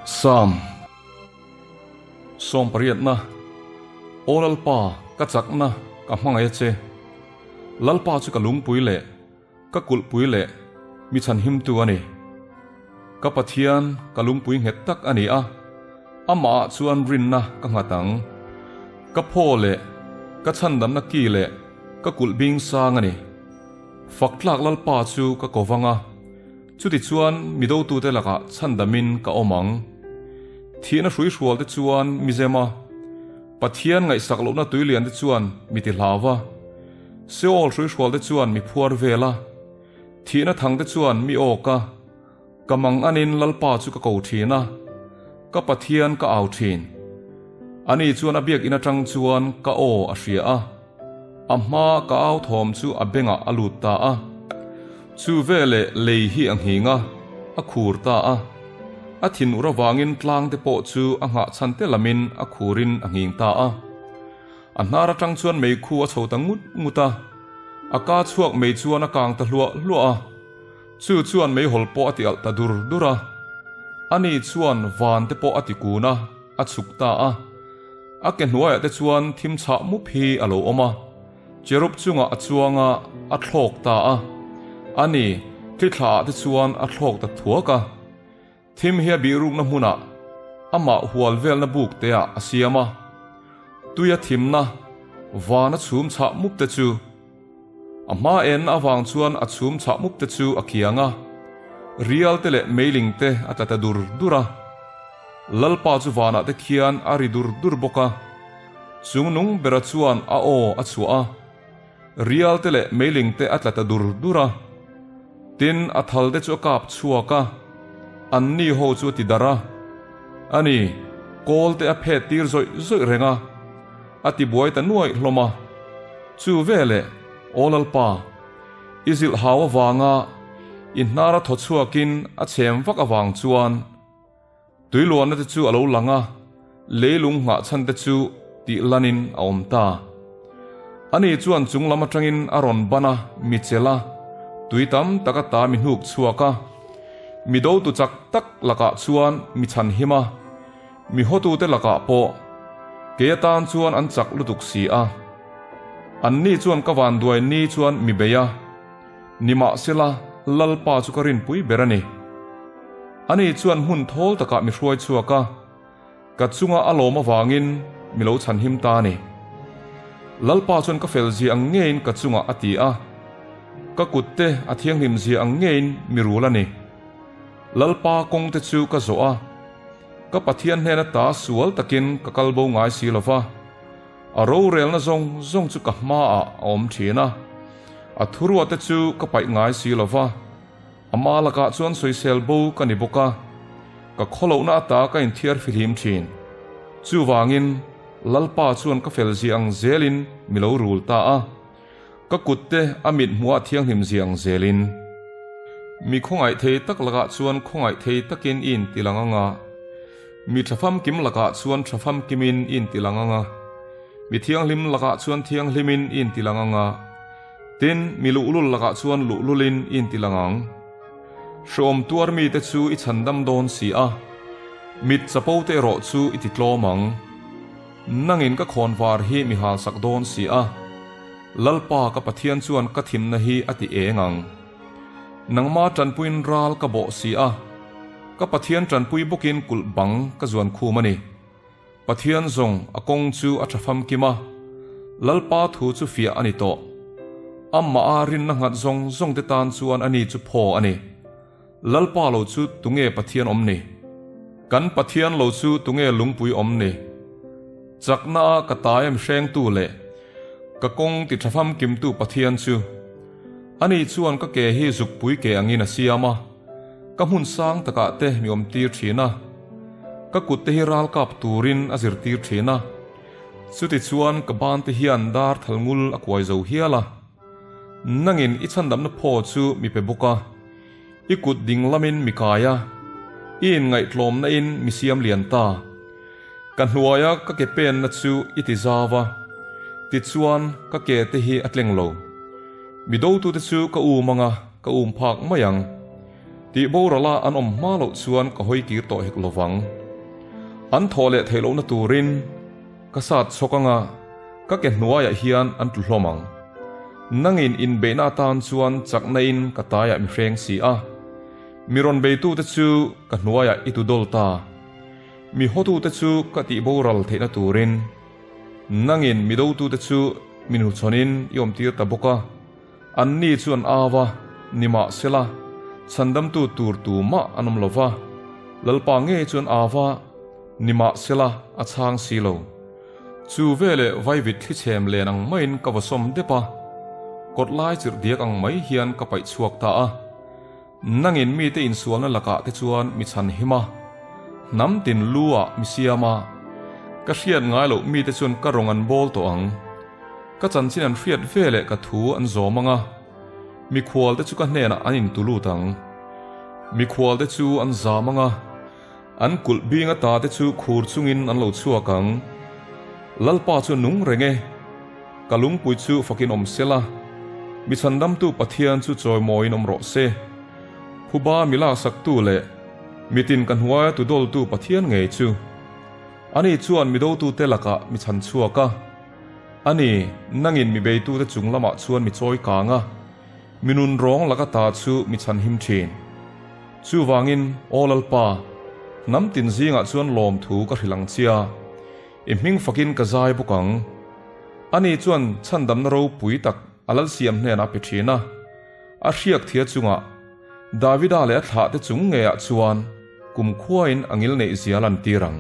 Sam sawmpariatna, Aw Lalpa, ka chakna, ka hmangaih a che. Lalpa chu ka lungpui leh ka kulhpui leh mi chhanhimtu a ni. Ka Pathian, ka lungpui nghet tak a ni a, amahah chuan rinna ka nghat ang. Ka phaw leh ka chhandamna ki leh ka kulh bing sang a ni. Faktlak Lalpa chu ka ko vang a, chutichuan mi dotute lakah chhandamin ka awm ang. Thihna hruihrualte chuan mi zem a, Pathian ngaihsak lohna tuiliante chuan mi ti hlau va. Seol hruihrualte chuan mi phuar vel a, thihna thangte chuan mi awk a, ka mang anin Lalpa chu ka ko thin a, ka Pathian ka au thin. Ani chuan a biakinn atang chuan ka aw a hria a, a hma ka au thawm chu a bengah a lut ta a. Chu veleh lei hi a nghing a, a khur ta a. A thinur avangin tlangte pawh chu a nghahchhan te lamin a khurin a nghing ta a. A hnar atang chuan meikhu a chho ta ngut ngut a, a ka chhuak mei chuan a kang ta hluah hluah a, chu chuan meihawl pawh a ti alh ta dur dur a. Ani chuan van te pawh a ti kun a, a chhuk ta a. A ke hnuaiah te chuan thim chhah mup hi a lo awm a, cherub chungah a chuang a, a thlawk ta a. Ani, thli thlaah te chuan a thlawk ta thuak a. Thim hi a bihrukna hmunah amah hual velna buk teah a siam a, tuia thimna vana chhum chhah mup te chu a hma enna avang chuan a chhum chhah mup te chu a kiang a, rial te leh meiling te a tla ta dur dur a. Lalpa chu vanah te khian a ri dur dur bawk a, chungnung bera chuan a aw a chhuah a. Rial te leh meiling te a tla ta dur dur a, tin a thal te chu a kap chhuak a, an ni ho chu a ti darh a. A ni, kawl te a phet tir zawih zawih reng a, a ti buai ta nuaih hlawm a. Chu veleh, Aw Lalpa, i zilh hau avanga i hnar a thaw chhuakin a chhem vak avang chuan, Tuiluanna te chu a lo lang a, leilung nghah chhan te chu tih lanin a awm ta. Ani chuan chung lam atangin a rawn ban a, mi chelh a, tui tam tak ata mi hnuk chhuak a. Mi dotu chak tak lakah chuan mi chhan him a, mi hawtute lakah pawh kei atan chuan an chak lutuk si a. Anni chuan ka vanduai ni chuan mi bei a. Nimahsela, Lalpa chu ka rinpui ber a ni. Ani chuan hmun thawl takah mi hruai chhuak a, ka chunga a lawm avangin mi lo chhanhim ta a ni. Lalpa chuan ka felzia ang ngeiin ka chungah a ti a, ka kutte a thianghlimzia ang ngeiin mi rul a ni. Lalpa kawngte chu ka zawh a, ka Pathian hnena ta sual takin ka kal bo ngai si lo va. A rorelna zawng zawng chu ka hmaah a awm thin a, a thuruate chu ka paih ngai si lo va, ama lakah chuan sawisel bo ka ni bawk a, ka khawlohna ata ka inthiar fihlim thin. Chuvangin, Lalpa chuan ka fel zia ang zelin mi lo rul ta a, ka kutte a mit hmuhah thianghlim zia ang zelin. Mi khawngaih thei tak lakah chuan khawngaih thei takin i intilang ang a. Mi thafamkim lakah chuan thafamkimin i intilang ang a, mi thianghlim lakah chuan thianghlimin i intilang ang a, tin, mi luhlul lakah chuan luhlulin i intilang ang. Hreawm tuar mite chu i chhandam dawn si a, mit chapo te erawh chu i titlawm ang. Nangin ka khawnvar hi mi halsak dawn si a, Lalpa ka Pathian chuan ka thimna hi a ti eng ang. Nangma tanpuiin ral ka bawh si a, ka Pathian tanpui bawkin kulh bang ka zuan khum a ni. Pathian zawng a kawng chu a tha famkim a, Lalpa thu chu fiah a ni tawh. Amah a rinna nghat zawng zawng te tan chuan ani chu phaw a ni. Lalpa lo chu tunge Pathian awm ni? Kan Pathian lo chu tunge lungpui awm ni? Chakna a ka taem hrengtu leh ka kawng ti tha famkimtu Pathian chu. Ani chuan ka ke hi zukpui ke angin a siam a, ka hmun sang takah te mi awm tir thin a, ka kut te hi ral kap turin a zirtir thin a, chutichuan ka ban te hian dar thal ngul a kuai zo hial a. Nangin i chhandamna phaw chu mi pe bawk a, i kut ding lamin mi kai a, i inngaihtlawmna in mi siam lian ta. Ka hnuaia ka ke penna chu i ti zau a, tichuan ka ke te hi a tleng lo. Mi dotute chu ka um ang a, ka um phak mai ang. Tih borala an awm hma loh chuan ka hawi kir tawh hek lovang. An thawh leh theih lohna turin ka sat chhawk anga ka ke hnuaiah hian an tlu hlawm ang. Nangin inbeihna atan chuan chakna in ka taiah mi hreng si a. Mi rawn beitute chu ka hnuaiah i tu dawl ta. Mi hawtute chu ka tih boral theihna turin nangin mi dotute chu min huchhawnin i awmtir ta bawk a. Anni chu an au a, nimahsela, chhandamtu tur tumah an awm lo va. Lalpa ngei chu an au a, nimahsela, a chhang si lo. Chu veleh vaivit thlichhem len ang maiin ka va sawm dep a, kawt lai chirh diak ang mai hian ka paih chhuak ta a. Nangin mite insualna lakah te chuan mi chhan him a, hnam tin lu ah mi siam a, ka hriat ngai loh mite chuan ka rawng an bawl tawh ang. Ka chanchin an hriat ve leh ka thu an zawm ang a, mikhual te chu ka hnenah an intu lut ang. Mikhual te chu an zam ang a, an kulh bing ata te chu khur chungin an lo chhuak ang. Lalpa chu nung reng e. Ka lungpui chu fakin awm se la, mi chhandamtu Pathian chu chawimawiin awm rawh se. Phuba mi laksaktu leh mitin ka hnuaia tudawltu Pathian ngei chu. Ani chuan mi dotute lakah mi chhan chhuak a. Ani, nangin mi beitute chung lamah chuan mi chawi kang a, mi nun rawng laka ta chu mi chhan him thin. Chuvangin, Aw Lalpa, hnam tin zingah chuan lawmthu ka hrilh ang chia. I hming fakin ka zai bawk ang. Ani chuan chhandamna ropui tak a lalsiam hnenah a pe thin a. A hriak thia chungah Davida leh a thlahte chung ngeiah chuan kumkhuain a ngilneih zia lantir ang.